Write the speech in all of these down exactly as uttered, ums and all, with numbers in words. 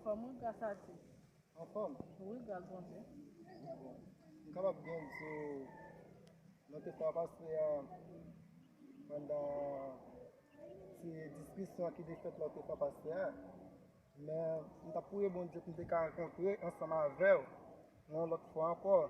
Anfòm, wi, gras a Dye. Anfòm? Wi, gras Bondye. Bon. M kapab byen di w, nan te fwa pase a, pandan ti diskisyon ki te fèt nan te fwa pase a, men m t ap priye Bondye pou m te ka rankontre ansanm avè w yon lòt fwa ankò.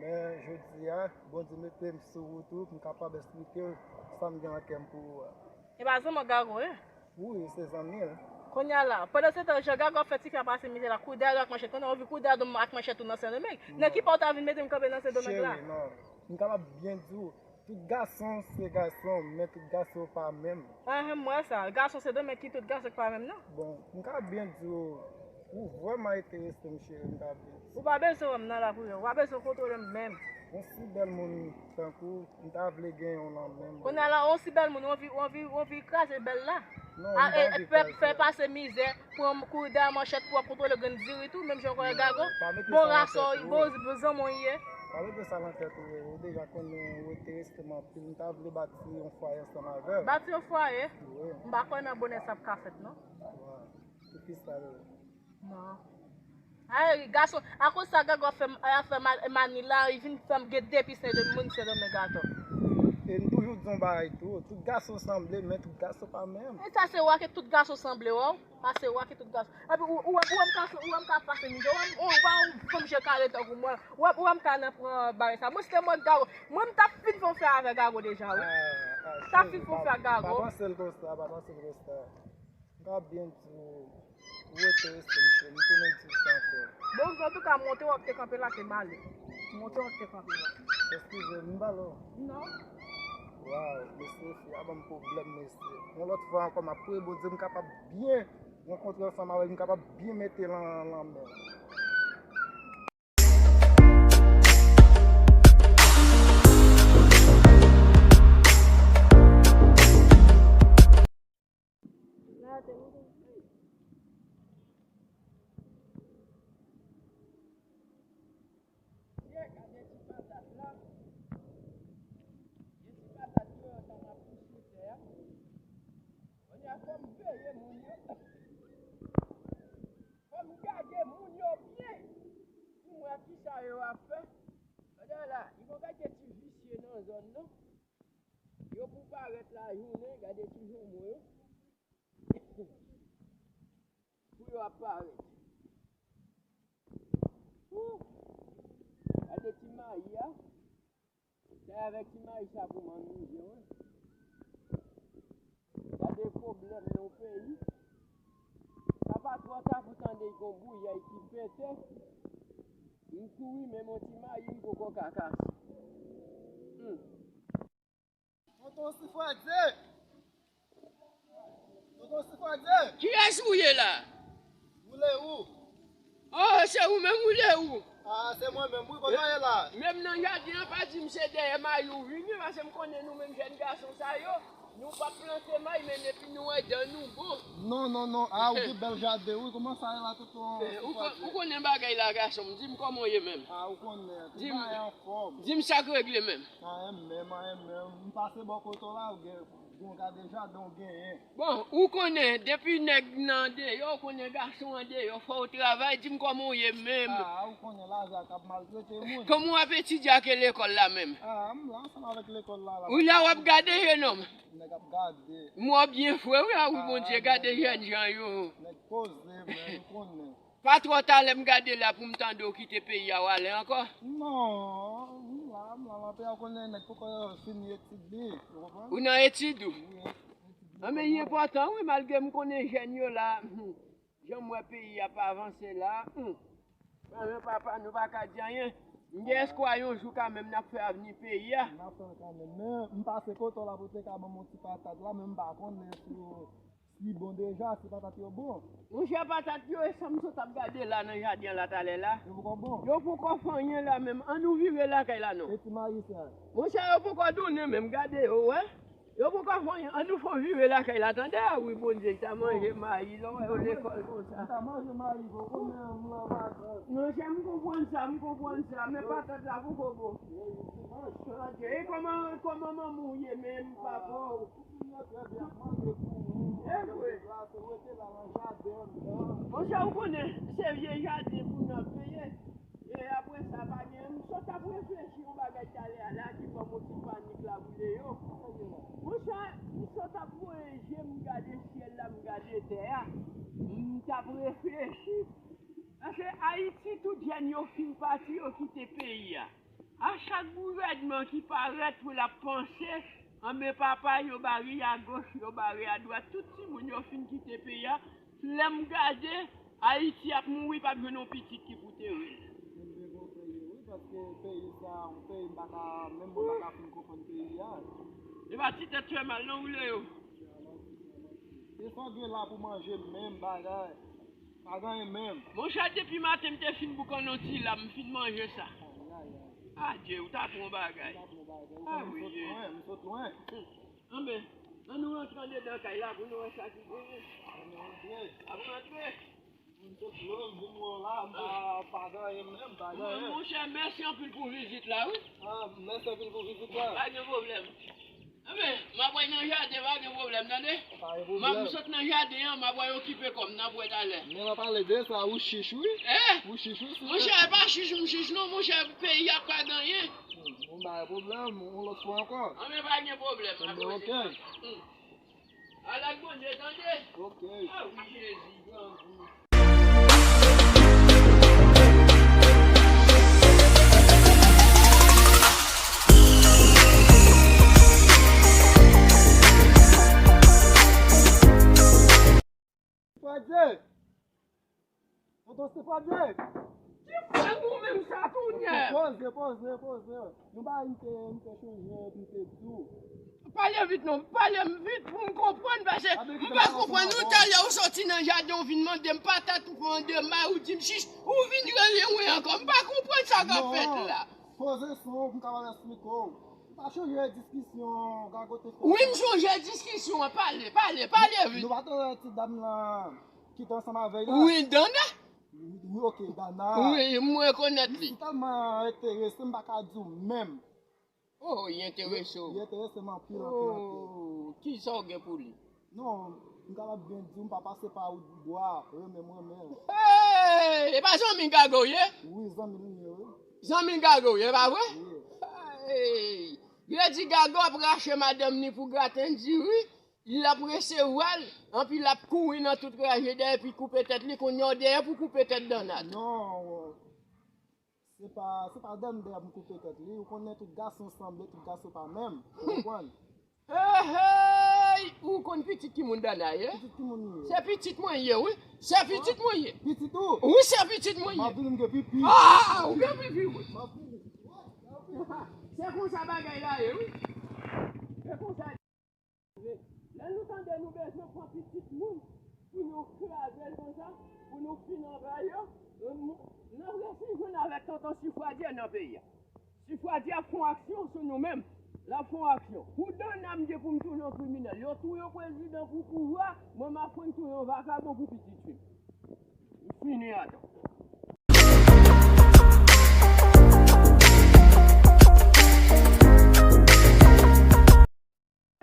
Men jodi a, Bondye mete m sou wout ou pou m kapab eksplike w sa m gen nan kè m pou ou a. E pa zanmi w Gago, wi? Wi, se zanmi l. Kounye a la, pandan se tan, jan Gago ap fè tifi a pase mizè la, kouri dèyè l ak manchèt. Kounye a, ou vin kouri dèyè dòm ak manchèt ou nan Sendomeng. Nan ki pa w ta vin mete m kanpe nan Sendomeng la? Cheri, non. M kapab byen di w, tout gason se gason, men tout gason pa menm. Ahan, m wè sa. Gason se de, men ki tout gason ki pa menm, non? Bon, m ka byen di w, ou vrèman enterese m, cheri, m ka byen di w. Ou pa bezwen wè m nan lapriyè, ou pa bezwen kontwole m menm. Yon si bèl moun tankou w, m ta vle gen yon nan men m. Kounye a la, yon si bèl moun, ou anvi, ou anvi, ou anvi kraze bèl la. Non, m pa anvi kraze l. Fè pase mizè, pran kouri dèyè manchèt pou w ap kontwole grenn diri tou, menm jan w konnen Gago. Bon rason, bon zanmi w ye. Pa mete sa nan tèt ou, ou deja konnen ou enterese m anpil, m ta vle bati yon fwaye ansanm avè w. Bati yon fwaye? Wi. M pa kwè nan bonè sa ap ka fèt, non. Wi. Pou ki sa, bebe? Non. Ay, gason, akoz sa Gago ap fè, ap fè ma-, mani la, li vin fè m gen de pis nan de moun Sendomeng atò. E m toujou di yon bagay tou, tout gason sanble, men tout gason pa menm. E sa se wè ke tout gason sanble, wè w. Pase w ak tout gason. Epi ou, ou, ou wè m ka, ou wè m ka pase mizè. Ou wè m, ou pa yon fanm je kare tankou mwen. Ou wè, ou wè m ka nan pran bagay sa. Mwen, si te mwen Gago, mwen, m t ap fin fè yon fè avè Gago deja, wi. M t ap fin fè yon fè ak Gago. Pa panse l konsa, pa panse l konsa. M ka byen di w, ou enterese m, cheri, m tounen di w sa ankò. Bon, antouka, monte w ap te kanpe la, se male. Monte w ap te kanpe la. Eskize m, m pale w. Non. Waw, mesye, fi a ban m pwoblèm, mesye. Yon lòt fwa ankò, m ap priye Bondye m kapab byen rankontre ansanm avè l, m kapab byen mete l nan, nan men l. Ye, gade ti patat la. Gen ti patat yo, yo ta nan plis sou tè a. Kounye a, fò m veye moun yo. Fò m gade moun yo byen. Pou m wè kisa yo ap fè. Gade la, li gon gade ti visye nan zòn nan. Yo pou parèt lajounen, gade ti joumou yo. Pou yo ap parèt. Ou! Gade ti mayi a. Sa avèk ti mayi sa pou m ann manje, wi. Gade pwoblèm nan peyi. Sa pa twò ta pou tande gon bouyèy ki pete. M kouri, menm yon ti mayi m poko ka kase. Hmm. Tonton Sifwade! Tonton Sifwade! Kiyès ou ye la? Woule ou? Oh, se ou menm Woule ou? Ah, se mwen menm, wi, kòman w ye la? Menm nan jaden an, pa di m se dèyè mayi ou vini, paske m konnen nou menm jèn gason sa yo, nou p ap plante mayi, men depi nou wè dan nou bon. Non, non, non, ah, ou gen bèl jaden, wi, kòman sa ye la, Tonton Sifwade? Ou konnen bagay la, gason m, di m kòman w ye menm? Ah, ou konnen, tout bagay anfòm. Di m sa k regle menm. Anyen menm, anyen menm. M pase bò kote w la, ou gen, gen gade jaden w genyen. Bon, ou konnen, depi nèg nan deyò, ou konnen gason an deyò, fò w travay, di m kòman w ye menm. Ah, ou konnen lavi a k ap maltrete moun. Kòman w ap etidye ak lekòl la menm? Ah, m la ansanm avèk lekòl la, la. Ou la w ap gade je nonm. Nèg ap gade. M wè w byen fre, wi, a wi, Bondye, gade jèn jan yo. Nèg poze, men, ou konnen. Pa twò talè m gade la pou m tande w kite peyi a w ale ankò. Non, m la, m la nan peyi a, w konnen nèg poko fini etid li, ou konprann? Ou nan etid ou? Wi, etid li. Anben, li enpòtan, wi, malgre m konnen jèn yo la, jan m wè peyi a pa avanse la, hmm. Mwen menm papa, nou pa ka di anyen. M gen espwa yon jou kanmenm n ap fè avni peyi a. N ap fè l kanmenm. Men, m pase kote w la pou te ka ban m yon ti patat la, men m pa konnen si yo Si bon deja, si patat yo bon. Monchè, patat yo, e sa m sot ap gade la nan jaden an la talè la. Yo poko bon. Yo poko fè anyen la menm. Ann nou vire lakay la non. E ti mayi sa? Monchè, yo poko donnen menm, gade yo, wè. Yo poko fè anyen. Ann nou fè w vire lakay la, tande? A wi, Bondye, ta manje mayi, lè w wè yo lekòl konsa. M ta manje mayi, bon, konnen m nan vakans. Monchè, m konprann sa, m konprann sa, men patat la poko bon. Tande, e kòman, kòman manman w ye menm, papa w? Yo trè byen ap manje pou ou. Monchè, ou konnen, se vye jaden pou n ap veye. E apre sa, pa gen, m sot ap reflechi yon bagay talè a la ki ban m yon ti panik la boule yo. Monchè, m sot ap voye je m gade syèl la, m gade tè a. M t ap reflechi. Paske Ayiti, tout jèn yo fin pati, yo kite peyi a. A chak gouvènman ki parèt pou l ap panse, anben papa, yo bare agoch, yo bare adwat, tout timoun yo fin kite peyi a. Lè m gade, Ayiti ap mouri, p ap jwenn yon pitit ki pou tere l. Mwen byen kontan ye, wi, paske peyi sa, yon peyi m pa ka, menm mwen pa ka fin konprann peyi a. E pa ti tèt fè mal, non, woule yo. Se sa w gen la pou manje menm bagay. Pa gen anyen menm. Monchè, depi maten m te fin boukannen yon ti lam, m fin manje sa. Ayayay. Adye, ou ta pran bagay. Ou ta pran bagay. Ah wi, m sot lwen, m sot lwen. Anben, ann nou rantre andedan kay la pou nou wè sa ki genyen. Ann rantre. Ap rantre. M sot lwen, m vin wè w la, m pa, pa gen anyen menm, pa gen anyen. Monchè, mèsi anpil pou vizit la, wi. Ah, mèsi anpil pou vizit la. Pa gen pwoblèm. Anben, m ap al nan jaden, pa gen pwoblèm, tande? Pa gen pwoblèm. M ap sot nan jaden an, m ap al okipe kò m, n ap wè talè. Men w ap pale de sa, ou chich, wi. Eh? Ou chich, wi, monchè, e pa chich m chich, non, monchè, peyi a pa gen anyen. Hmm, bon, pa gen pwoblèm, yon lòt fwa ankò. Anben, pa gen pwoblèm, n ap wè. Anben, ok. Hmm. Al ak Bondye, tande? Ok. Ah wi, Jezi, grangou. Fadye! Tonton Stefadye! Ki fè nou menm sa kounye a? Poze, poze, poze. Yon bagay m te, m te chonje, m te di w. Pale vit non, pale m vit pou m konprann, paske m pa konprann. Ou talè ou soti nan jaden, ou vin mande m patat, ou pran de may, ou di m chich, ou vin rele mwen ankò. M pa konprann sa k ap fèt la. Poze son, pou m kapab eksplike w. Ou pa chonje diskisyon Gago te fè? Wi, m chonje diskisyon an. Pale, pale, pale vit. Nou pa t wè ti dam lan ki te ansanm avè l la? Wi, Dana. Wi, ok, Dana. Wi, m rekonèt li. Li tèlman enterese m, m pa ka di w menm. Oh, li enterese w. Li enterese m anpil, anpil, anpil. Oh, kisa w gen pou li? Non, m kapab byen di w, m pa pase pa wout bwa, renmen m renmen l. Hey! E pa zanmi Gago w ye? Wi, zanmi li ye, wi. Zanmi Gago w ye, e pa vre? Wi. Hey! Vle di Gago ap rache madanm ni pou graten diri, l ap resevwa l, anpi l ap kouri nan tout raje dèyè epi koupe tèt li, kounye a w dèyè pou koupe tèt Dana. Non, se pa, se pa Dana dèyè pou koupe tèt li, ou konnen tout gason sanble, tout gason pa menm, ou konprann? Ehey! Ou konn pitit ki moun Dana ye? Pitit ki moun li ye? Se pitit mwen ye, wi. Se pitit mwen ye. Pitit ou? Wi, se pitit mwen ye. M ap vini, m gen pipi. Ah, ou gen pipi, wi. M ap vini. Se konsa bagay la ye, wi. Se konsa. Lè nou tande nou bezwen pran pitit moun pou nou kraze l konsa, pou nou fin anba yo, n ap resi jwenn avèk tonton Sifwadye nan peyi a. Sifwadye ap fè yon aksyon sou nou menm. L ap fè yon aksyon. Pou Dana m gen pou m tounen yon kriminèl. Yo touye yon prezidan pou pouvwa, mwen m ap fè touye yon vakabon pou pitit fi m. M fini atò.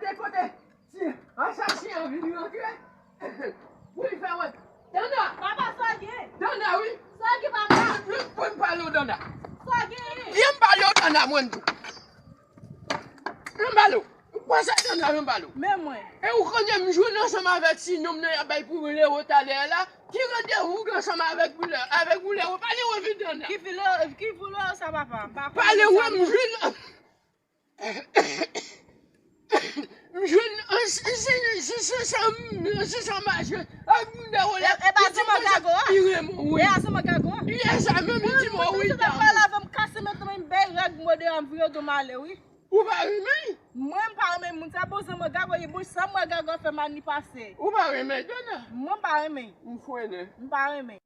Kote, kote ti asasen an vin rantre pou li fè wont. Dana! Papa, sa gen? Dana, wi. Sa gen, papa? Pou, pou m pale w, Dana. Sa gen? Vin m pale w, Dana, mwen tou. Vin m pale w. Pase Dana, vin m pale w. Men mwen. E ou konnen m jwenn ansanm avèk ti nonm nan y ap bay pou Lewo talè a la. Ki randevou w gen ansanm avèk Lewo, avèk Lewo? Pale w vit, Dana. Ki fi Lewo, ki fi Lewo sa, papa? M pa konnen sa, non. Pale w, m jwenn. M jwenn an, se, se, se, se sa m, se sa m mache. Ak moun nan wè la. E, e pa zanmi Gago a? Li renmen w, wi. E a zanmi Gago a? Li e sa menm, li di m, wi, Gago. Pale avè m, kase men, men bay règ mwen deyò, m vire do m ale, wi. Ou pa renmen l? Mwen, m pa renmen moun sa, bon, zanmi Gago, e bon, sa m wè Gago ap fè mal, li pase. Ou pa renmen Dana? Mwen, m pa renmen. M frennen. M pa renmen.